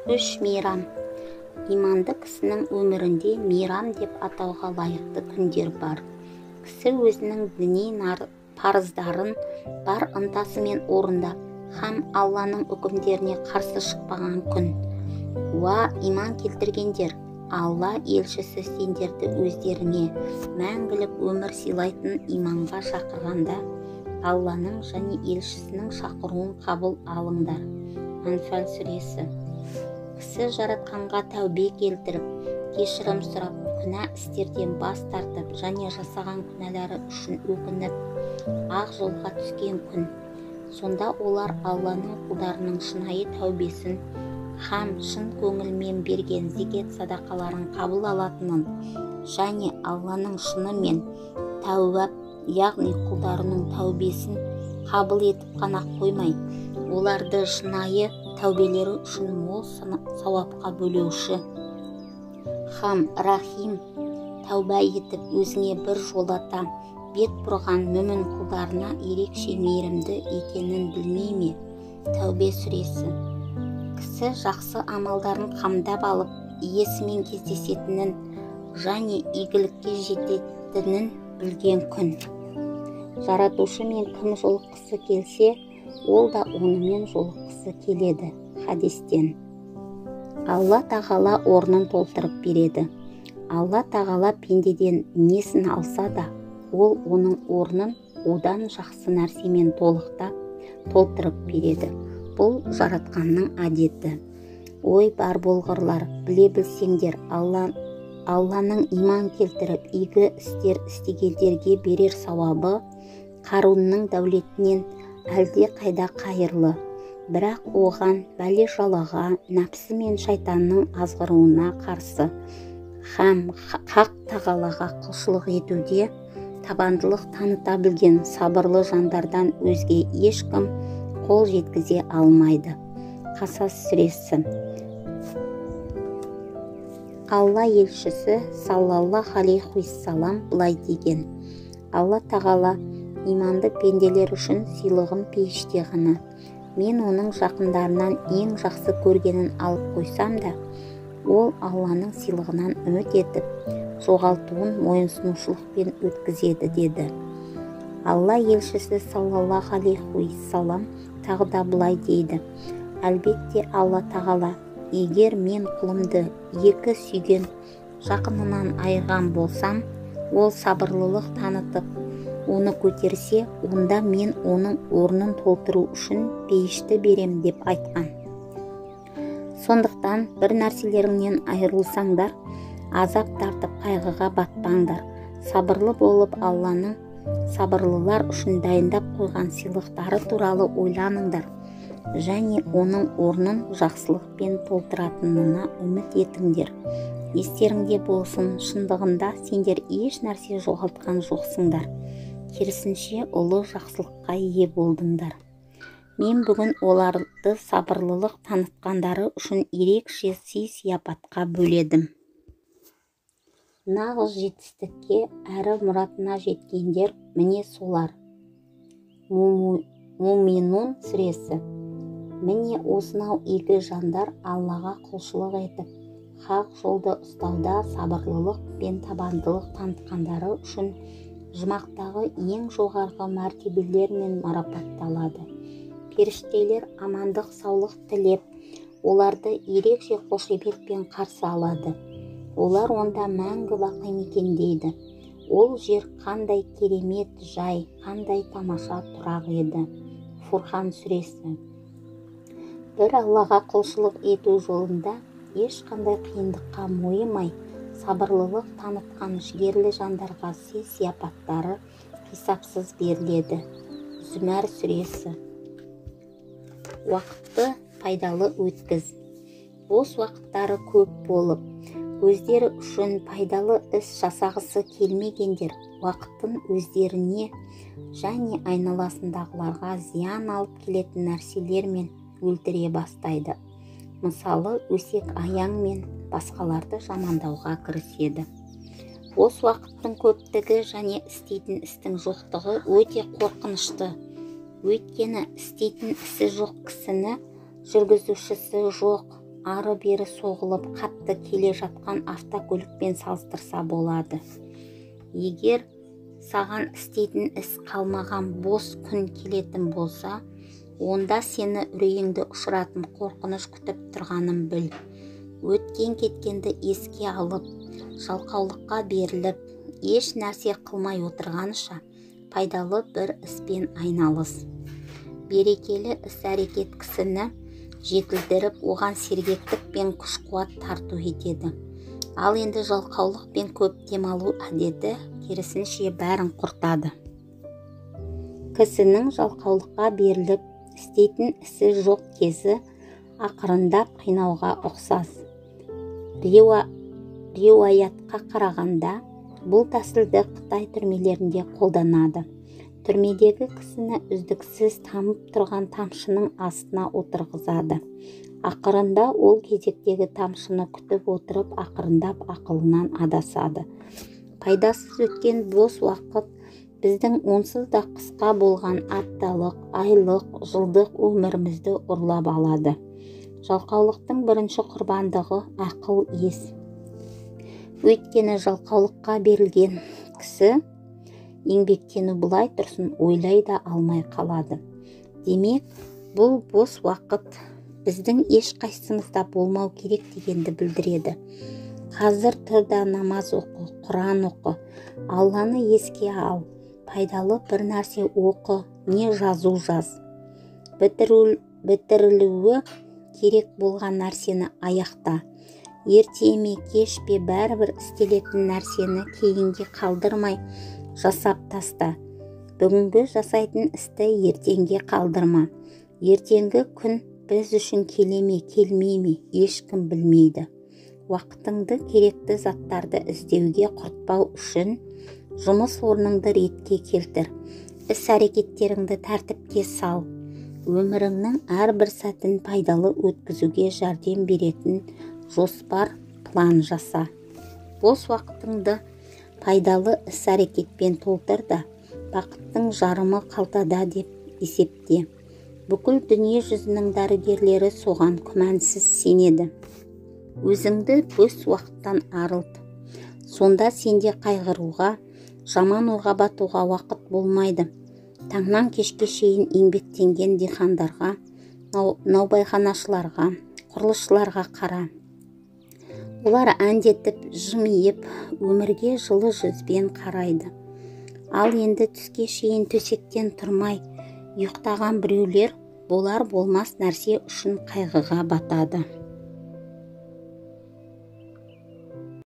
Үш мейрам. Иманды кісінің өмірінде мейрам деп атауға лайықты күндер бар. Кісі өзінің діни парыздарын бар ынтасымен орындап, һәм Алланың үкімдеріне қарсы шықпаған күн. Уа, иман келтіргендер, Алла елшісі сендерді өздеріңе мәңгілік өмір сыйлайтын иманға шақырғанда, Алланың және елшісінің шақыруын қабыл алыңдар. Анфал сүресі. Кісі жаратқанға тәубе келтіріп, кешірім сұрап, күнә істерден бас тартып және жасаған күнәлары үшін өкініп, ақ жолға түскен күн. Сонда олар Алланың құлдарының шынайы тәубесін һәм шын көңілмен берген зекет садақаларын қабыл алатынын және Алланың шынымен тәуап, яғни құлдарының тәубесін қабыл етіп қана қоймай, оларды шынайы тәубелері үшін мол сауапқа бөлеуші һәм рахим, тәуба етіп өзіңе бір жолата бет бұрған мүмін құлдарына ерекше мейірімді екенін білмей ме? Тәубе сүресі. Кісі жақсы амалдарын қамдап алып, иесімен кездесетінін және игілікке жететінін білген күн. Жаратушымен кім жолыққысы келсе, ол да онымен жолыққысы келеді. Хадистен. Алла тағала орнын толтырып береді. Алла тағала пендеден несін алса да, ол оның орнын одан жақсы нәрсемен толықтап, толтырып береді. Бұл жаратқанның әдеті. Ой, бар болғырлар, біле білсеңдер, Алланың иман келтіріп, игі істер істегендерге берер сауабы Қарунның дәулетінен әлде қайда қайырлы. Бірақ оған бәле-жалаға, нәпсі мен шайтанның азғыруына қарсы һәм хақ тағалаға құлшылық етуде табандылық таныта білген сабырлы жандардан өзге ешкім қол жеткізе алмайды. Қасас сүресі. Алла елшісі саллаллаху алейхи уассалам былай деген: Алла тағала иманды пенделер үшін сыйлығым пейіште ғана. Мен оның жақындарынан ең жақсы көргенін алып қойсам да, ол Алланың сыйлығынан үміт етіп, жоғалтуын мойынсұнушылықпен өткізеді деді. Алла елшісі саллаллаху алейхи уассалам тағы да былай дейді: Әлбетте Алла тағала, егер мен құлымды екі сүйген жақынынан айырған болсам, ол сабырлылық танытып, оны көтерсе, онда мен оның орнын толтыру үшін пейішті берем деп айтқан. Сондықтан бір нәрселеріңнен айырылсаңдар, азап тартып қайғыға батпаңдар. Сабырлы болып Алланың сабырлылар үшін дайындап қойған сыйлықтары туралы ойланыңдар және оның орнын жақсылықпен толтыратынына үміт етіңдер. Естеріңде болсын, шындығында сендер еш нәрсе жоғалтқан жоқсыңдар. Керісінше ұлы жақсылыққа ие болдыңдар. Мен бүгін оларды сабырлылық танытқандары үшін ерекше сый-сияпатқа бөледім. Нағыз жетістікке әрі мұратына жеткендер міне солар. Муминун сүресі. Міне осынау игі жандар Аллаға құлшылық етіп, хақ жолды ұстауда сабырлылық пен табандылық танытқандары үшін жұмақтағы ең жоғарғы мәртебелермен марапатталады. Періштелер амандық саулық тілеп, оларды ерекше қошеметпен қарсы алады. Олар онда мәңгі бақи мекендейді. Ол жер қандай керемет жай, қандай тамаша тұрақ еді. Фурхан сүресі. Бір Аллаға құлшылық ету жолында ешқандай қиындыққа мойымай, сабырлылық танытқан жігерлі жандарға сый-сияпаттары қисапсыз беріледі. Зүмәр сүресі. Уақытты пайдалы өткіз. Бос уақыттары көп болып, өздері үшін пайдалы іс жасағысы келмегендер уақытын өздеріне және айналасындағыларға зиян алып келетін нәрселермен өлтіре бастайды. Мысалы, өсек аяң мен басқаларды жамандауға кіріседі. Бос уақыттың көптігі және істейтін істің жоқтығы өте қорқынышты. Өйткені істейтін ісі жоқ кісіні жүргізушісі жоқ ары-бері соғылып қатты келе жатқан автокөлікпен салыстырса болады. Егер саған істейтін іс қалмаған бос күн келетін болса, онда сені үрейіңді ұшыратын қорқыныш күтіп тұрғанын біл. Өткен-кеткенді еске алып, жалқаулыққа беріліп, еш нәрсе қылмай отырғанша пайдалы бір іспен айналыс. Берекелі іс-әрекет кісіні жетілдіріп, оған сергектік пен күш-қуат тарту етеді. Ал енді жалқаулық пен көп демалу әдеті керісінше бәрін құртады. Кісінің жалқаулыққа беріліп, істейтін ісі жоқ кезі ақырындап қинауға ұқсас. Риуаятқа қарағанда, бұл тәсілді Қытай түрмелерінде қолданады. Түрмедегі кісіні үздіксіз тамып тұрған тамшының астына отырғызады. Ақырында ол кезектегі тамшыны күтіп отырып, ақырындап ақылынан адасады. Пайдасыз өткен бос уақыт біздің онсыз да қысқа болған апталық, айлық, жылдық өмірімізді ұрлап алады. Жалқаулықтың бірінші құрбандығы ақыл ес. Өйткені жалқаулыққа берілген кісі еңбектену былай тұрсын, ойлай да алмай қалады. Демек, бұл бос уақыт біздің ешқайсымызда болмау керек дегенді білдіреді. Қазір тұр да намаз оқы, Құран оқы, Алланы еске ал, пайдалы бір нәрсе оқы, не жазу жаз. Бітірілуі керек болған нәрсені аяқта. Ерте ме, кеш пе, бәрібір істелетін нәрсені кейінге қалдырмай жасап таста. Бүгінгі жасайтын істі ертеңге қалдырма. Ертеңгі күн біз үшін келе ме, келмей ме, ешкім білмейді. Уақытыңды керекті заттарды іздеуге құртпау үшін жұмыс орныңды ретке келтір. Іс-әрекеттеріңді тәртіпке сал. Өміріңнің әрбір сәтін пайдалы өткізуге жәрдем беретін жоспар, план жаса. Бос уақытыңды пайдалы іс-әрекетпен толтыр да, бақыттың жарымы қалтада деп есепте. Бүкіл дүние жүзінің дәрігерлері соған күмәнсіз сенеді. Өзіңді бос уақыттан арылт. Сонда сенде қайғыруға, жаман ойға батуға уақыт болмайды. Таңнан кешке шейін еңбектенген дихандарға, наубайханашыларға, құрылысшыларға қара. Олар әндетіп, жымиып, өмірге жылы жүзбен қарайды. Ал енді түске шейін төсектен тұрмай, ұйықтаған біреулер болар болмас нәрсе үшін қайғыға батады.